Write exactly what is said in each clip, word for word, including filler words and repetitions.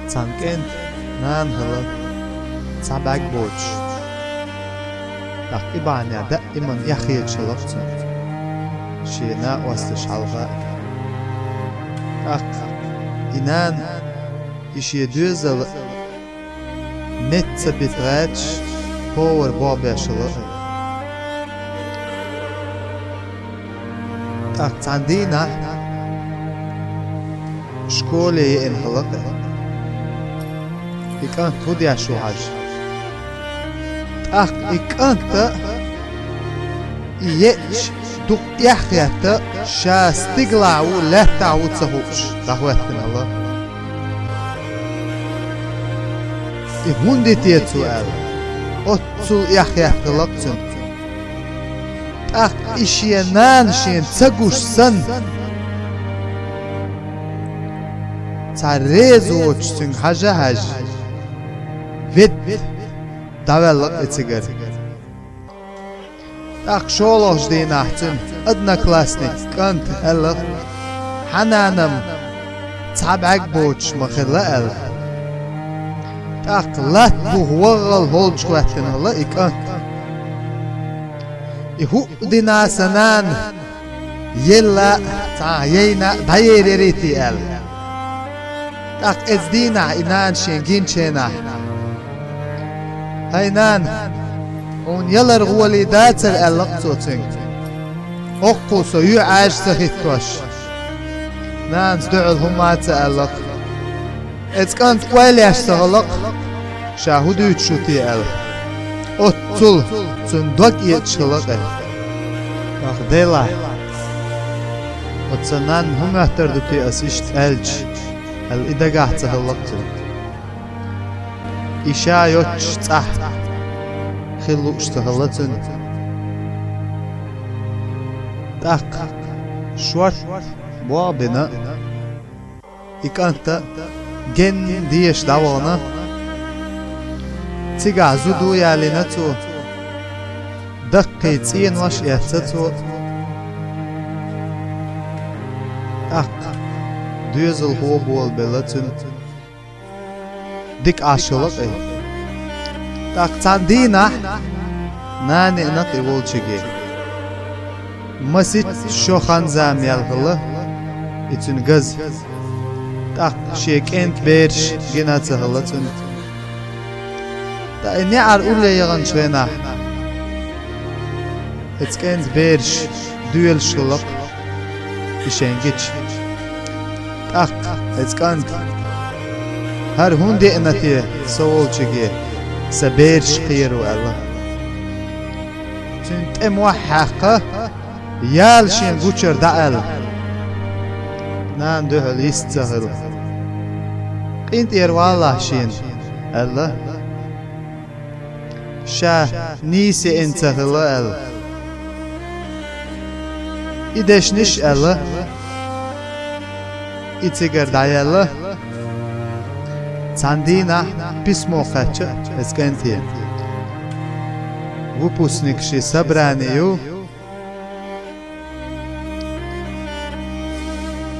Цхьан кӀентан нана хилла, цхьа бӀаьрг боцуш. ТӀаккха и бахьанехь даиман эхь хеташ хилла-кх цуьнан, шен накъосташна хьалха. ТӀаккха и нана, и шен доьзал метта ца бита гӀерташ, повар болх беш хилла. ТӀаккха цхьана дийнахь школе еана хилла-кх и кӀант хӀун деш ву хьажа. ТӀаккха и кӀанта и еъча дукха эхь хетта, ша стигалахь ву, лаьттахь ву ца хууш, дӀахӀоьттина хилла. И хӀунда йи те цо аьлла, оццул эхь хетта хилла-кх цуьнан. ТӀаккха и шен нана шена ца гуш санна, цхьа реза воцуш цуьнга хьажа а хьаьжжа, ведда дӀаваьлла-кх и цигара. ТӀаккха шолгӀачу дийнахь цуьнан одноклассник кӀанта аьлла-кх: «Хьан нана-м цхьа бӀаьрг боцуш ма хилла», — аьлла. ТӀаккха латта буха ваххал хьолчу хӀоьттина хилла и кӀант. И хӀуъа дина сан нана елла а, цхьа яйна а дӀаерира-те аьлла. ТӀаккха оцу дийнахь и нана шена гинчу хенахь: «ХӀай нана, хьуна ялар гӀоле дацара», — аьлла-кх цо цуьнга. «Оккхул со юьхьӀаьржа ца хӀиттош». Нанас дуьхьал хӀумма а ца аьлла-кх. Оцу кӀанта ойла еш ца хилла-кх, ша хӀун дуьйцуш ву те аьлла. Оццул цуьнан дог этӀаш хилла-кх. «Ах, Делахь, оцу сан нанна хӀун моьттур ду те ас иштта аьлча?» — аьлла, и дагахь ца хилла-кх цуьнан. И ша йоццуш цӀахь хила лууш ца хилла цуьнан. ТӀаккха шорта болх бина, и кӀант генна деша дӀавахана. Цигахь зуда ялийна цо, даккхий цӀенош а эцна цо. ТӀаккха доьзалхо болабелла цуьнан. Дика Ӏаш хилла-кх и. ТӀаккха цхьана дийнахь нана еана-кх и волчуьнга. Масийтта шо хан-зама яьлла хилла и цуьнан газа. ТӀаккха шен кӀентан бераш гина ца хилла цуьнан. Ткъа и неӀар улле яханчу хенахь, оцу кӀентан бераш доьлуш хилла-кх и шайна гича. ТӀаккха оцу кӀанта: «ХӀара хӀунда еана те сан волчуьнга, сан бераш кхеро?» — аьлла. Цуьнан тӀе мохь хьаькхна: «Яла шен гучуьра дӀа», — аьлла. Нана дуьхьал йист ца хилла: «КъинтӀера валалахь шена», — аьлла. «Ша нийса еана ца хилла», — аьлла. И дешнаш а аьлла, и цигара дӀаяьлла. Цхьана дийнахь письмо кхаьчна оцу кӀанте. Выпускникийн собрани ю.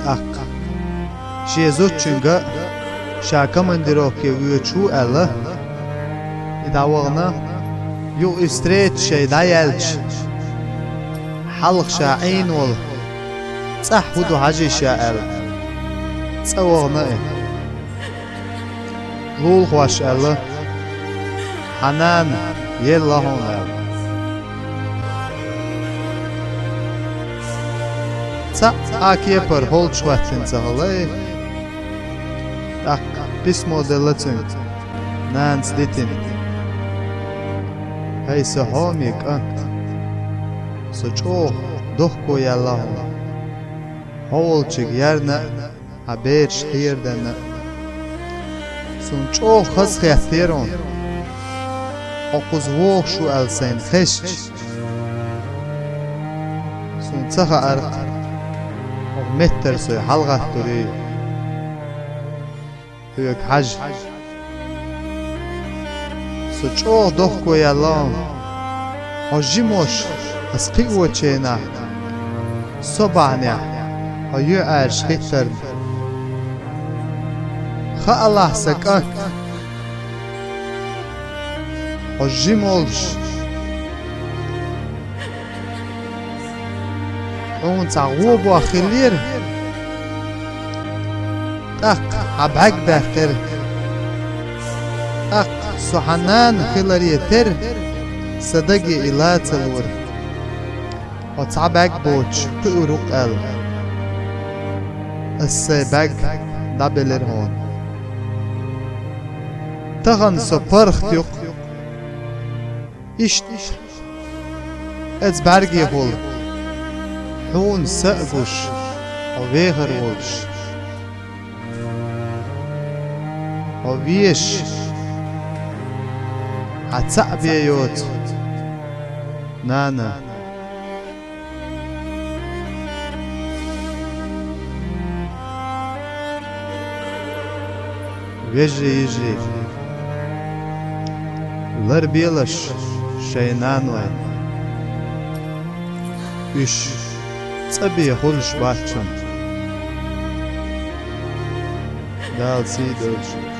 ТӀаккха шен зудчуьнга ша командировке воьдуш ву аьлла, и дӀавахана, юха и встреча шайн дӀаяьлча, хьалха ша Ӏийна волу цӀахь хӀун ду хьажийша аьлла, цӀа вахана и. Лулахошка аьлла: «Хьан нана елла хьуна», — аьлла. Цхьа а кепара хьолчу хӀоьттина ца хилла и. ТӀаккха письмо делла цуьнга, нанас дитина: «ХӀай сан хьоме кӀант, со чӀогӀа дохко яьлла хьуна, хьо волчуьнга ярна а, хьан бераш кхераденна а. Суна чӀогӀа хазахеттера хьуна, хьо кхуза вогӀуш ву аьлла сайна хезча. Суна ца хаьара-кх, хьо меттара сой хьалагӀаттур ю хьоьга хьажа. Со чӀогӀа дохко яьлла хьуна, хьо жимош ас кхиочу хенахь, со бахьанехь хьо юьхьӀаьржа хӀиттарна. Пхи Аллахь, сан кӀант, хьо жима волуш, хьуна цхьа гӀо бохь хиллера, тӀаккха хьан бӀаьрг баьккхира. ТӀаккха со хьан нана хиларе терра, сан даге и ла ца лора. Хьо цхьа бӀаьрг боцуш кхуьур ву аьлла, ас сайн бӀаьрг дӀабелира хьуна. Тахана со паргӀат ю-кх. Иштта, оцу бӀаьргехула, хьуна са а гуш, хьо вехар волуш, хьо везаш, хьан цхьаъ бен йоцу, нана. Вежарий, йижарий, ларбелаш шайн наной. Уьш цӀа бен хуьлуш бац шуна. Дала сий дойла шуна.